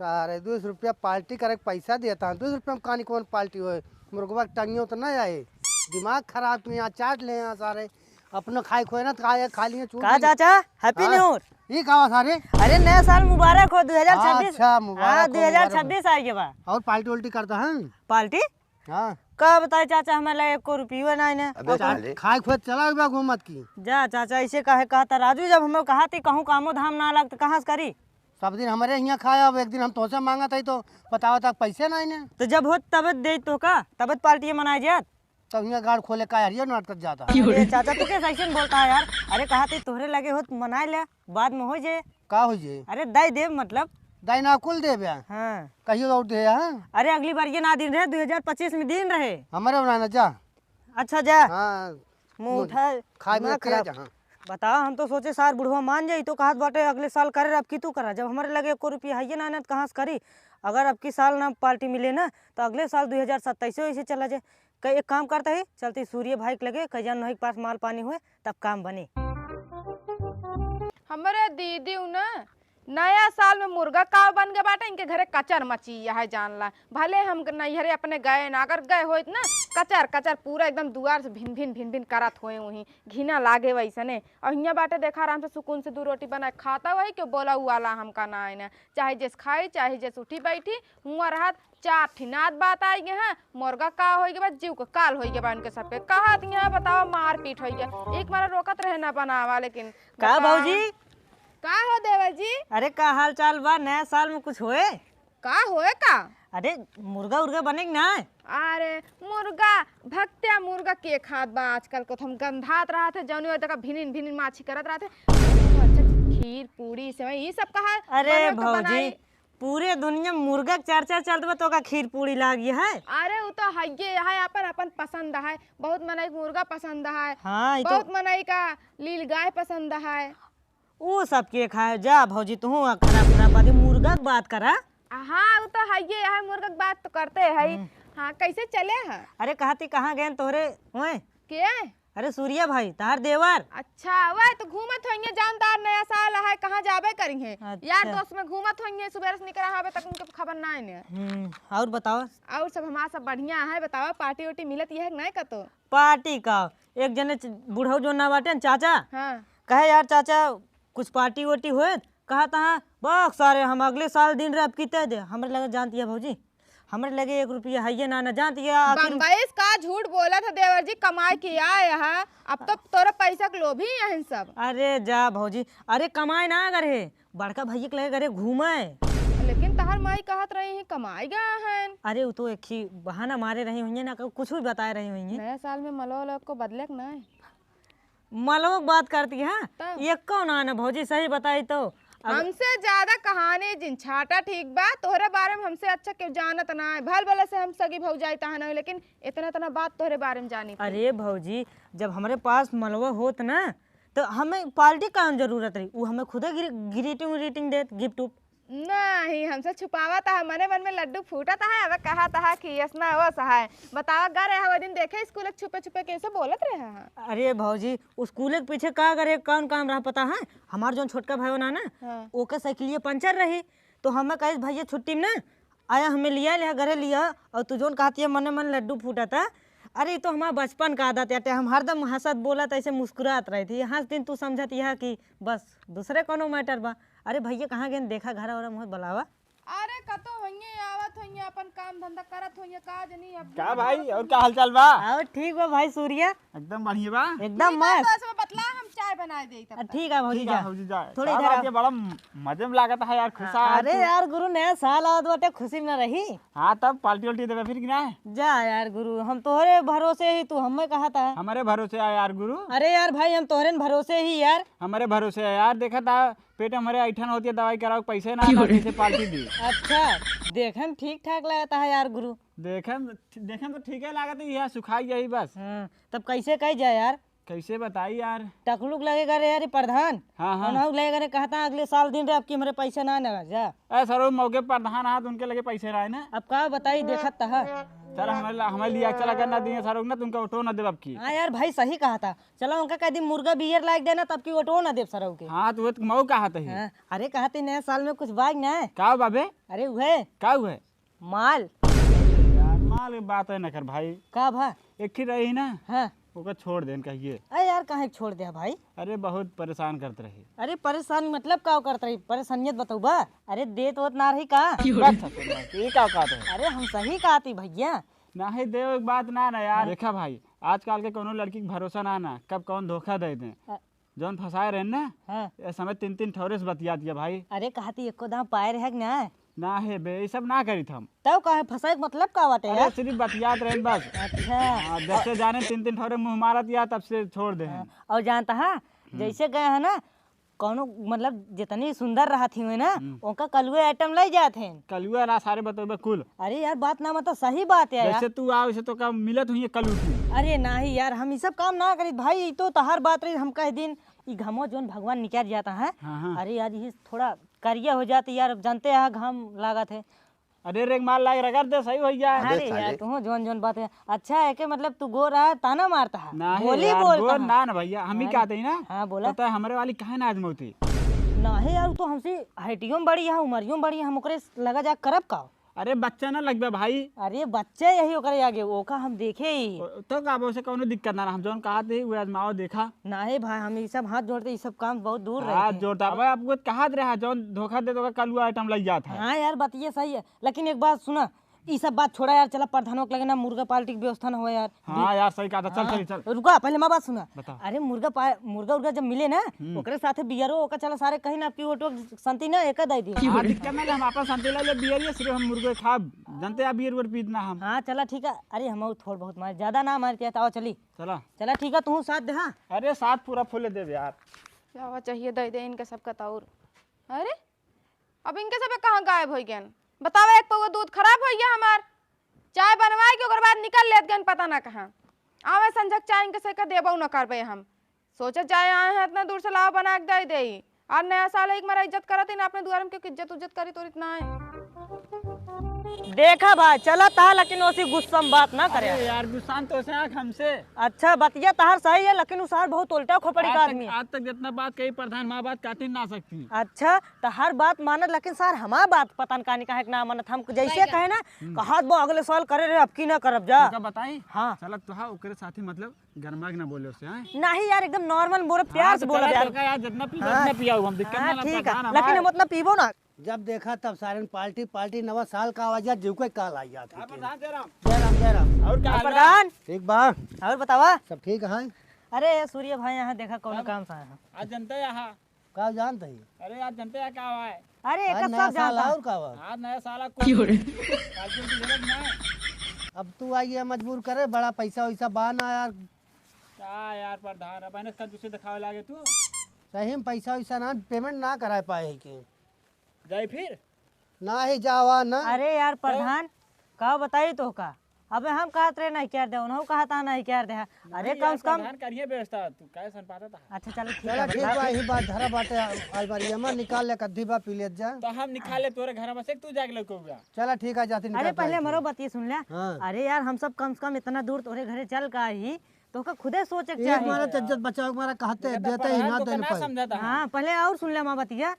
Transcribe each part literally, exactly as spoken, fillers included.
सारे दो सौ रुपया पार्टी करे के पैसा देता है, दो सौ रुपया में कहानी कौन पार्टी होए? मुर्गवा के टंगियो तो नहीं आए, दिमाग खराब किए, यहाँ चाट ले यहाँ सारे, अपना खाए खोए ना तो खाए, खा लिए चूर का लिए। चाचा, हैप्पी हाँ। न्यू ईयर। ये का हुआ सारे? अरे नया साल मुबारक हो, दो हज़ार छब्बीस। अच्छा, मुबारक हाँ, हो, मुबारक हो। दो हज़ार छब्बीस आ गया बा। और पार्टी उल्टी करता है? पार्टी? हाँ। का बताए चाचा, हमारे लगे एको रुपयो ना है। अबे और साले। खाए खोए चला गया घूमत की। जा चाचा, ऐसे काहे कहता राजू, जब हमें कहा थी कहूँ कामो धाम ना लग तो कहाँ से करी? सब दिन हमारे यहाँ खाया, अब एक दिन हम तोसे मांगत है तो बतावा तक पैसे ना इन्हें। तो जब होत तब दे तो का, तब पार्टी मनाए जात। तब यहाँ गाड़ खोले का हरियर नाटक जाता। अरे चाचा, तू कैसे ऐसे बोलता है यार? अरे कहा थी तोहरे लगे होत मनाए ले, बाद में हो जाए। का हो जाए? अरे दे देब मतलब। दाई ना कुल देबे। हाँ। कहियो और दे, हाँ? अरे अगली बार ये ना दिन रहे, दो हज़ार पच्चीस में दिन रहे। हमारे बनाना जा। अच्छा जा। हाँ। मुंह मुंह उठाए, खाए में दिमाग खिया खराब। जा, हाँ। बताओ, हम तो सोचे सार बुढ़वा मान जाई, तो कहत बाटे अगले साल करे, अब की तू करा, जब हमारे लगे एको रुपया है ना, ना तो कहाँ से करी? अगर अब की साल ना पार्टी मिले ना, तो अगले साल दो हज़ार सत्ताईस ऐसे चला जाए। क-, एक काम करता है, चलती सूर्य भाई के लगे, कई जान नहीं के पास माल पानी हुए, तब काम बने। हमरे दीदी उ ना नया साल में मुर्गा काव बन गए बाटे, इनके घरे कचर मची है जान ला। भले हम नैहरे अपने गए ना, अगर गए होइत ना, कचर कचर पूरा एकदम दुआर से भिन भिन भिन भिन करत होए वहीं, घिना लागे वैसने। और हियाँ बाटे देखा आराम से सुकून से दू रोटी बनाए खाता वही, क्यों बोला उ वाला हमका ना आए ना, चाहे जैस खाई चाहे जैस उठी बैठी, हुआ रहत चार ठिनात बात आई गए हैं, मुर्गा का होई गए बा, जीव के काल होई गए बा उनके सबके। कहत यहाँ बताओ मारपीट होई गए, एक मारा रोकत रहे ना बनावा, लेकिन का बताओ। भौजी? का हो देवर जी? अरे का हाल चाल बा? नया साल में कुछ होए? का होए का? अरे मुर्गा उर्गा बने कि ना? अरे मुर्गा, भक्त्या मुर्गा के खात बा आजकल को? हम गंधात रहत है, जौनी ओर देखा भिनिन भिनिन माछी करत रहत है। अच्छा, खीर पूड़ी सेवई ये सब कहा अरे बनल तो भौजी, बनाई। पूरे दुनिया में मुर्गा के चर्चा चलत बा, तो का खीर पूड़ी लागी है? अरे उ तो हइये है, अपन अपन पसंद है। बहुत मनई के मुर्गा पसंद है, हाँ, ई तो बहुत मनई का लील गाय पसंद है। उ सब के खाए जा भौजी, तू खराब खराब बात, मुर्गा के बात करा। हाँ, उ तो हइये है, मुर्गा के बात तो करते है। हम्म। हाँ, कैसे चले है? अरे कहती कहाँ गए तोहरे? ओए। के? अरे सूर्या भाई, तार देवर। अच्छा, वह तो घूमत होइहे, जानदार नया साल है, कहाँ जाबे करिहे? अच्छा। यार दोस्त में घूमत होइहे, सुबह से निकला हवे तक उनके खबर ना आने। हम्म, और बताओ? और सब हमार सब बढ़िया है, बताओ पार्टी उर्टी मिलत यह है कि नहीं कतो? पार्टी का? एक जने च-, बुढ़ऊ जो ना बाटे न चाचा, हाँ। कहे यार चाचा कुछ पार्टी उर्टी होए, कहा तहाँ बक सारे हम अगले साल दिन रह अब किते दे, हमरे लगे जानती है भौजी, हमरे लगे एक रुपया है ये ना, ना जानती है आखिर। बम्बई से का झूठ बोलत है देवर जी, कमाए के आए है, अब तो तोरे पैसा के लोभी हैं सब। अरे जा भौजी, अरे कमाए ना अगर है, बड़का भैया के लगे घरे घूमे। लेकिन तहर माई कहत रही है कमाए गए हैं। अरे वो तो एक ही बहाना मारे रही हुई है ना, कुछ भी बताए रही हुई है। नया साल में मलवा लोग को बदले के ना है। मलवा के बात करती है? तब? ये कौन आना भौजी, सही बताई तो। अब हमसे ज्यादा कहानी जिन छाटा ठीक बा, तोहरे बारे में हमसे अच्छा केहू जानत ना है। भल भले से हम सगी भौजाई तहा ना, लेकिन इतना इतना बात तोहरे बारे में जानी थी। अरे भौजी, जब हमरे पास मलवा होत ना, तो हमें पार्टी का जरूरत रही, वो हमें खुदे ग्री-, ग्रीटिंग व्रीटिंग देत, गिफ्ट उफ्ट। नहीं, हमसे छुपावत है, मने मन में लड्डू फूटत है, अब कहत है कि यस ना वस है। बतावा, गा रहे हो दिन देखे स्कूल के छुपे छुपे कैसे बोलत रहे हैं? अरे भौजी, स्कूल के पीछे का करे, कौन काम रहा पता है? हमार जोन छोटका भाई ना ना, हाँ। ओके साइकिलिया पंचर रही, तो हमें कहे भैया छुट्टी में ना आया, हमें लिया ले घरे लिया, और तू जोन कहती है मने मन लड्डू फूटत है। अरे ई तो हमार बचपन का आदत है, हम हरदम हंसत बोलत ऐसे मुस्कुरात रही थी, हंस दिन तू समझत यह कि बस दूसरे कोनो मैटर बा। अरे भैया कहाँ गए, देखा घर और मुँह बुलावा। अरे कतो होइए, आवत होइए, अपन काम धंधा करत होइए, का जनी अब। का भाई, और का हालचाल बा? और ठीक बा भाई सूर्या। एकदम बढ़िया बा। एकदम ठीक बा, मस्त। तो इसमें बतला, हम चाय बनाए देई तब आ, तक। ठीक है भौजी, ठीक है जा। भौजी, जा। थोड़ी का इधर बात आओ। ये बड़ा म-, मजे में लागत है यार, खुश आ अरे तू। यार गुरु, नया साल आवत बाटे, खुशी में ना रही। हाँ, तब पार्टी वार्टी देबे फिर कि ना? जा यार गुरु, हम तोहरे भरोसे ही, तू हमें कहा था। हमारे भरोसे आ यार गुरु। अरे यार भाई, हम तोहरे न भरोसे ही यार। हमारे भरोसे आ यार, देखा था पेट में हमारे ऐठन होती है, दवाई कराओ, पैसे ना, क्यों ना रे? कैसे पार्टी दी? अच्छा, देखन ठीक ठाक लगता है यार गुरु। देखन, देखन तो ठीक है लागत है, यह सुखाई यही बस। हाँ, तब कैसे कही जाए यार? कैसे बताई यार? टकलुक लगेगा रे यार, ये प्रधान। हाँ, हाँ। उन्हों लगेगा रे, कहता अगले साल दिन रे, अब की हमरे पैसे ना आने जा। ए सरो, मौके प्रधान हाथ उनके लगे पैसे रहे ना। अब का बताई, देखत तहा। चल, हमारे ला-, हमारे लिए चला करना दिए सारा ना, तुमका वोटो ना देब अब की। हाँ यार भाई, सही कहा था। चला उनका कह दी मुर्गा बियर लायक देना, तब की वोटो ना देब सरऊ के। हाँ, तो वो तो मऊ कहा था ही। हाँ, अरे कहा थे नया साल में कुछ बाग ना है। का बाबे? अरे उहे। का उहे? माल। यार, माल के बात है ना कर भाई। का भा? एक ही रही ना। हाँ। ओका छोड़ देन कहिए। अरे यार, काहे छोड़ दे भाई? अरे बहुत परेशान करत रही। अरे परेशान मतलब का करत रही? परेशानियत बतौबा। अरे देत वोत ना रही का? बस ससुर भाई, ये का कहत है? अरे हम सही कहती भैया। नाही देव एक बात ना ना यार। देखा भाई, आजकल के कोनो लड़की के भरोसा ना ना, कब कौन धोखा दे दे। अ- जौन फंसाए रहे ना, हाँ। ये समय तीन तीन ठौरे से बतियात है भाई। अरे कहती एको दाम पाए रहे कि ना? ना है बे, ये सब ना करी हम। तब काहे फंसाए के मतलब का बाटे अरे यार? सिर्फ बतियात रहे बस। अच्छा। हाँ, जब से जाने तीन तीन ठौरे मुंह मारत या तब से छोड़ दे हाँ, हैं। और जानता है, हम्म। जैसे गए हैं ना, कौनो मतलब जितनी सुंदर रहत ही हुए ना, हम्म। उनका कलुए आइटम ले जात हैं। कलुआ ना सारे बतौबे कुल। अरे यार बात ना मतलब सही बात है यार। जैसे तू आओ, वैसे तो काम मिलत हुई है कलू की। अरे नाही यार, हम ये सब काम ना करी भाई, ये तो तहार बात रही, हम कह दिन ई घमो जोन भगवान निकल जाता है। हाँ, हाँ। अरे यार ये थोड़ा करिया हो जाती यार, अब जानते हैं घाम लागत है। अरे रेगमाल लाग रगड़ दे, सही हो जाए। अरे अरे यार, साले। तू जोन जोन बात है। अच्छा है कि मतलब तू गोर है, ताना मारता है। नाही बोली यार, बोलता गोर है। ना ना भैया, हम ही अरे। कहते ही ना। हाँ, बोला। तो तय हमरे वाली काहे ना आजमौती? नाही यार, उ तो हमसे हाइटियों में बड़ी है, उमरियों में बड़ी है, हम ओकरे लगा जा करब का? अरे बच्चा ना लगबे भाई। अरे बच्चे यही ओकरे आगे, ओका हम देखे ही। ओ, तो का, उसे कौनो दिक्कत ना, हम जौन कहत ही, वो आजमाओ देखा। नाही भाई, हम ई सब हाथ जोड़ते, ई सब काम बहुत दूर रहे हाथ थे। जोड़ता। अब आपको कहा रहा, जौन धोखा दे तो कलुआ आइटम लग जाता है। हाँ यार, बात ये सही है, लेकिन एक बात सुना, ई सब बात छोड़ा यार, चला प्रधानों के लगे ना मुर्गा पार्टी की व्यवस्था ना हो यार। हाँ दे- यार, सही कहा था। चल, हाँ, चल, चल। रुका, पहले हमार बात सुना। बताओ। अरे मुर्गा पा-, मुर्गा उर्गा जब मिले ना, हम्म। ओकरे साथे बियरो, ओका चला सारे कहीं ना आपकी वोटो संती ना एका दे दियो। हाँ, दिक्कत ना, हम आपन संती ला ले बियर, ये सिर्फ हम मुर्गा खाब। जानते हैं बियर उयर पीत ना हम। हाँ, चला ठीक है। अरे हम थोड़ बहुत मार, ज्यादा ना मारती है, तो आओ चली। चला। चला ठीक है, तू साथ दे। हाँ। अरे साथ पूरा फुल दे यार। क्या चाहिए दे दे इनका सबका तौर। अरे अब इनके सबे कहाँ गायब होइ गएन? बतावा, एक पौवा दूध खराब होइ गया हमार। चाय बनवाए के ओकर बाद निकल लेत गएन पता ना कहाँ। आवे संझक चाय इनके से का देबउ न करबे हम। सोचे चाय आए हैं इतना दूर से, लावा बना के दे देई। आज नया साल है, एक मारा इज्जत करत ही ना अपने दुआर में, क्योंकि इज्जत उज्जत करी तोरित ना है। देखा भाई, चलत हा, लेकिन ओसी गुस्सा में बात ना करे। अरे यार, गुस्सा तो से आँख हमसे। अच्छा, बतिया तहार सही है, लेकिन उ सार बहुत उल्टा खोपड़ी का आज तक, आदमी है। आज तक जितना बात कही प्रधान, माँ बात काटी ना सकती। अच्छा, तो हर बात मानत, लेकिन सार हमार बात पता न कानी काहे के ना मानत। हम जैसे सही कहे ना, हम्म। कहत बा अगले साल करे रहे, अब की ना करब जा। तो का बताई? हाँ। चलत तो हा, ओकरे साथी मतलब गरमा के ना बोले उससे, हैं? नहीं यार, एकदम normal बोले, प्यार हाँ, से तो बोला चला यार। तो का यार, जितना पीबो हाँ। उतना पियाओ, हम दिक्कत हाँ, ना, ना, ठीक है। प्रधान लेकिन हमार। हम उतना पीबो ना। जब देखा तब सारन पार्टी, पार्टी, नवा साल का आवाज यार, जीव के काल आई जात है। प्रधान जय राम। जय राम, जय राम। और का और हाल बा? प्रधान। ठीक बा। और बतावा। सब ठीक है। अरे ये सूर्य भाई यहाँ देखा कौन अब काम से आया है। आज जनता यहाँ। का जानत ही? अरे आज जनता यहाँ का हुआ है? अरे आज एकर नया सब साल जानता है। और का हुआ? आज नया साल आ, क्यों रे? काजू की जरूरत ना है। अब तू आई है मजबूर करे, बड़ा पैसा वैसा बा ना यार। का यार प्रधान, अब इन्हें कंजूसी दिखावे लागे तू। सही में पैसा वैसा ना, payment ना कराए पाए है कि। जाई फिर? नाही जावा ना। अरे यार प्रधान, का बताई तोहका? अबे हम कहत रहे नहीं कर दे, उन्हों कहत हा नहीं कर दे। अरे नहीं कम यार, से कम प्रधान करिए व्यवस्था, तू काहे सन पाता था? अच्छा चलो ठीक चला है, ठीक बताओ। बा, यही बात धरा बाटे, अलमारिया में निकाल ले, कद्दी बा पी लेत जा। तो हम निकाल ले तोरे घर में से, तू जाके लेके होगा। चला ठीक है, जाते अरे निकाल पहले के। हमारो बतिया सुन ले। हाँ। अरे यार हम सब कम से कम इतना दूर तोरे घरे चल का ही, तोहका खुदे सोचे के एक चाहिए। मारा इज्जत बचाओ, एक मारा कहते ये तो देते ही प्रधान ना तो देने ना पाए। समझा था। हाँ, पहले और सुन ले हमार बतिया।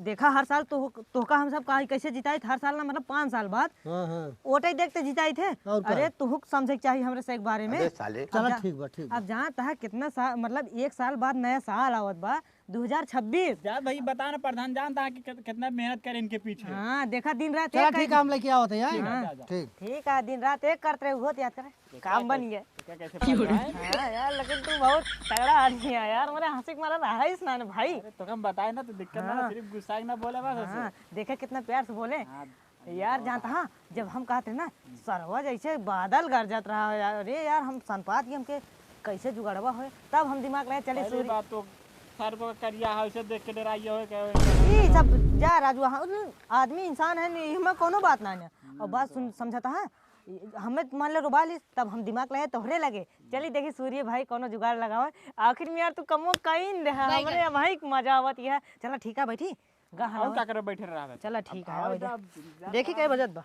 देखा हर साल तो, तोहका हम सब का कैसे जिताई थे, हर साल ना मतलब पाँच साल बाद हाँ, हाँ। वोटे देखते जिताई थे। और का? अरे तोहक समझे के चाहिए हमरे से एक बारे में। अबे साले। चला अब जा-, ठीक बा, ठीक बा। अब जानत हा कितना साल, मतलब एक साल बाद नया साल आवत बा, दो हज़ार छब्बीस। जा भाई बता ना प्रधान, जानत हा कि कित-, कितना मेहनत करे इनके पीछे। हाँ, देखा दिन रात चला एक ठीक है, कर- हम लेके आवत है यार। हाँ। जा, जा। ठीक। ठीक है, दिन रात एक करत रहे, उहो तो याद करे। तो काम क्या बन कैसे, गया। तो क्या कैसे पड़ रहा है? हाँ यार, लेकिन तू बहुत तगड़ा आदमी है यार, मेरे हंसी के मारा रहा ही ना भाई। अरे तो हम बताए ना, तो दिक्कत ना, हाँ। सिर्फ गुस्सा ही ना बोले बस हाँ, ऐसे। देखे कितना प्यार से बोले। हाँ, यार बताओ जानता ना। हाँ, जब हम कहते ना, सरवा जैसे बादल गरजत रहा है यार, अरे यार हम सनपात की हमके कैसे जुगाड़वा होए, तब हम दिमाग लगा चले पहली सूर्य। बात तो सर पर करिया है, उसे देख के डराइए हो क्या? ई सब जा राजू, हाँ, आदमी इंसान है, नहीं, हमें कोनो बात ना है। और बात सुन, समझता है, हमें मान ले रोबा ली, तब हम दिमाग लगे तोहरे लगे। चली देखी सूर्य भाई कोनो जुगाड़ लगावे। आखिर में यार तू कमो कईन दे, बैगन। हमरे भाई के मजा आवत यह। चला ठीक है बैठी, गा और हलावा। का करे बैठे रहा? चला ठीक है, आओ बैठे। जा, जा, देखी जा। कई बजत बा।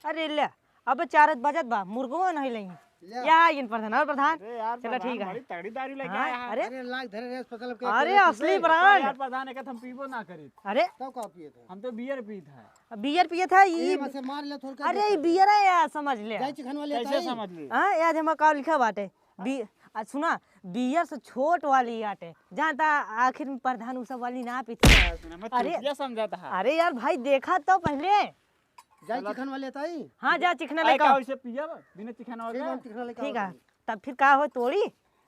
अरे ले, अब चार बजत बा, मुर्गो नहीं लई। ले। या आइन प्रधान, और प्रधान? अरे यार, चला प्रधान, ठीक है। बड़ी तगड़ी दारू लेके हाँ, आया है। अरे। अरे लाग धरे रे, फसल के अरे, अकेले असली पीबे। ब्रांड। यार प्रधान, एक हम पीबो ना करीत। अरे। तब का पिए थे? हम तो बियर पीत है। बियर पिए था, ई ए, बस मार ले थोड़ के अरे, देख। ई बियर है यार, समझ ले। जाई चिखन वाले कैसे ताई। समझ ले? हाँ, यार, हम का लिखा बाटे। बी-, आ, सुना, बियर से छोट वाली आटे। जानता, आखिर में प्रधान उ सब वाली ना पीते। सुना, मैं अरे। चूतिया समझाता है। अरे यार भाई, देखा तो पहले। जाई चला। चिखन वाले ताई? हाँ, जा चिखना आए लेके का आओ। वैसे पियब? बिना चिखन वाले? ठीक है, चिखना लेके आओ ठीक है। ताई। तब फिर का हो, तोड़ी?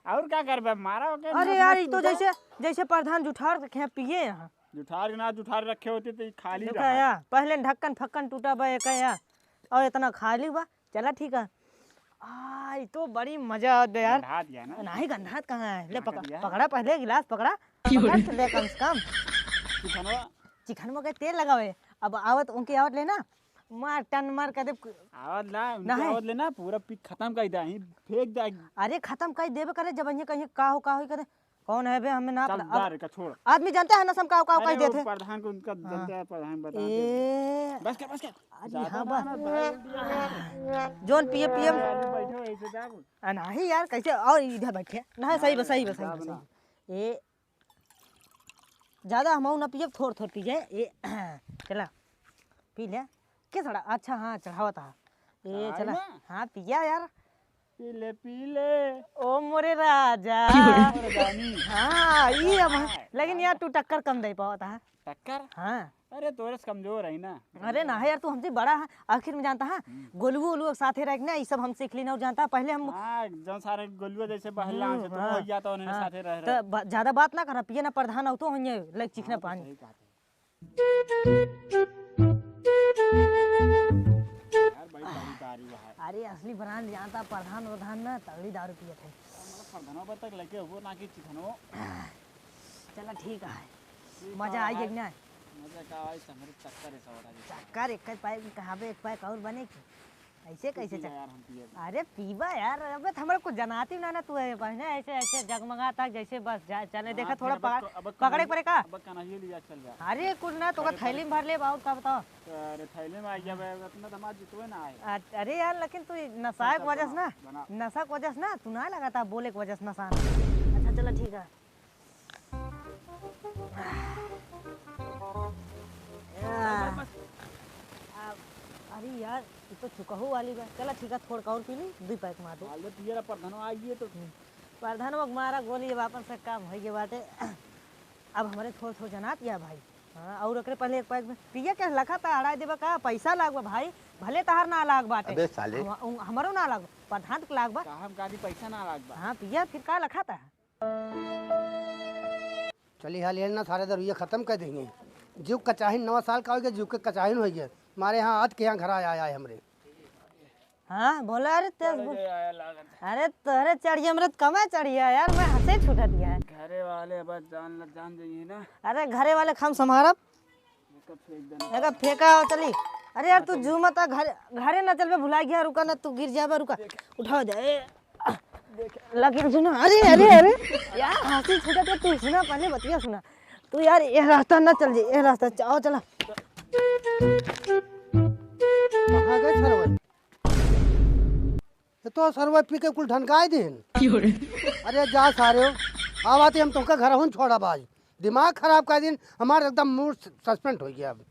और का करबे, मारा ओके, अरे नाच यार, नाच ई तो तू जैसे, जैसे प्रधान जुठार के खिया पिए यहाँ। जुठार के ना, जुठार रखे होते तो ई खाली देखा रहा। या, पहले ढक्कन फक्कन टूटा बा एक या, और इतना खाली बा। चला ठीक है। आ, ई तो बड़ी मजा आवत बे यार। गंधा दिया ना? नहीं, गंधात कहाँ है? ले कहाँ पकड़, का दिया? पकड़ा पहले गिलास पकड़ा। पकड़ ले कम से कम। चिखनवा। चिखनवा के तेल लगावे। अब आवत उनके आवत ले ना, मार टन मार कर दे। आवत ना, उनके नहीं। आवत ले ना, पूरा पी खत्म कर दे, ही फेंक दे। अरे खत्म कर देबे करे, जब इन्हें कहीं का हो, का हो करे। कौन है बे, हमें ना चल, अपना जा रे, का छोड़। आदमी जानते हैं ना, सब का, का अरे कह वो देते हैं। प्रधान को उनका हाँ। जानते हैं, प्रधान बता ए। दे। बस कर, बस कर। अरे ज्यादा हाँ, ना, बस। ना, भाई, उल्टी आ रहा है। जोन पिए, पिए। अरे, अभी बैठे हो, ऐसे जा बोल। आ, नहीं यार, कैसे? और इधर बैठे। नहीं, सही बस, सही बस, सही जा बस, बना। सही। ए, ज्यादा हमहू ना पियब, थोड़, थोड़ पी जाए। ए, चला, पी ले। के सड़ा? अच्छा, हाँ, चढ़ावत हा। ए, चढ़ाई चला। ना। हाँ, पिया यार। पी ले, पी ले। ओ मोरे राजा। और गानी। हाँ, ई अब, हाँ, लेकिन यार, तू टक्कर कम दे पावत हा। टक्कर? हाँ। अरे, तोरे से कमजोर है ना। अरे ना है यार, तू हमसे बड़ा है। आखिर में जानता है, हम्म। गोलुओ ओलुओ के साथे रह के ना, ई सब हम सीख ली ना, और जानता है, पहले हम हाँ, जौन सारे गोलुआ जैसे बहला हम्म, से, तो हाँ, हो गया, तो उन्हें हाँ। साथे रह, तो रह। ब-, ज्यादा बात ना करा, पिए ना प्रधान, हो तो होइए, लाइक चिखना हाँ, तो पानी। सही कहा। यार, बड़ी तगड़ी दारू है। अरे, असली ब्रांड जानता, प्रधान वधान ना तगड़ी दारू पियत है। मतलब, प्रधानो बा तक लेके हो ना कि चिखनो। चला, ठीक है। ठीक मजा है आई भाई। कि ना? मजा का आई, हमरे चक्कर है सवाल है। चक्कर एक पैक में कहाँ पे एक पैक और बने की? ऐसे कैसे पी ले चल-, यार, हम पिए। अरे पीबा यार, अबे तो हमरा कुछ जनाती ना, ना तू है, पहले ऐसे, ऐसे जगमगाता जैसे बस जा, चले, हाँ, देखा थोड़ा फिर अब पकड़, क-, अब पकड़े कन्हैया, पड़े का? अब कन्हैया लिया चल जा। अरे कुछ ना, तो अरे, थैली में भर ले, बहुत का बताओ। अरे थैली में आ गया बे, इतना तो हमार जितवे ना आए। अ-, अरे यार, लेकिन तू नशा के चल, वजह से बना, ना, बना। नशा के वजह से ना, तू ना लगाता बोले के वजह से नशा ना। अच्छा चलो ठीक है। बस, बस, बस। आ, अरे यार, ये तो चुकहू वाली बा। चला ठीक है, थोड़का और पी ली, दुई पैक मार दो। हाल दे पियला, प्रधानो आ गए तो। हम्म। प्रधानो के मारा गोली, अब आपन से काम होइगे बाटे। अब हमरे थोड़ थोड़ जनात या भाई। हाँ, और ओकरे पहले एक पैक में पिए के लखा ता अड़ाई देबा का, पैसा लाग बा भाई, भले तहार ना लाग बाटे। अबे साले। हम-, उन-, हमरो ना लाग बा, प्रधान के लाग बा। का हम कहा दी पैसा ना लाग बा? हाँ, पिया फिर का लखा ता? चली हाल ये ना सारे दरुइया खत्म कर देंगे। जीव कचाहिन नवा साल का होइगे, जीव के कचाहिन होइगे। मारे यहाँ आज के यहाँ घर आया, आया है हमरे। हाँ, बोला, अरे तेज बोल। अरे तोहरे चढ़िया, हमरे त कमे चढ़िया यार, मैं हंसे छूटत गया है। घरे वाले बस जान ल-, जान जाइए ना। अरे घरे वाले हम संभारब। एका फेंक देना। एका फेंका हो चली। अरे यार तू जू मत आ, घरे, घरे ना चलबे, भुला गया, रुका ना, तू गिर जाबे, रुका। उठाओ जा, ए, लगे सुना, अरे, अरे, अरे, यार हंसी छूटत है, तू सुना, पहले बतिया सुना। तू यार ये रास्ता ना चल जे, ये रास्ता च-, आओ चला। कहाँ गए सरवा? ये तो सरवा पी के कुल ढनकाए देन। अरे जा सारे हो, आवा ते हम तोहका घरहुन छोड़ब आज। दिमाग खराब कर दिन, हमार एकदम मूड सस्पेंड हो गया अब।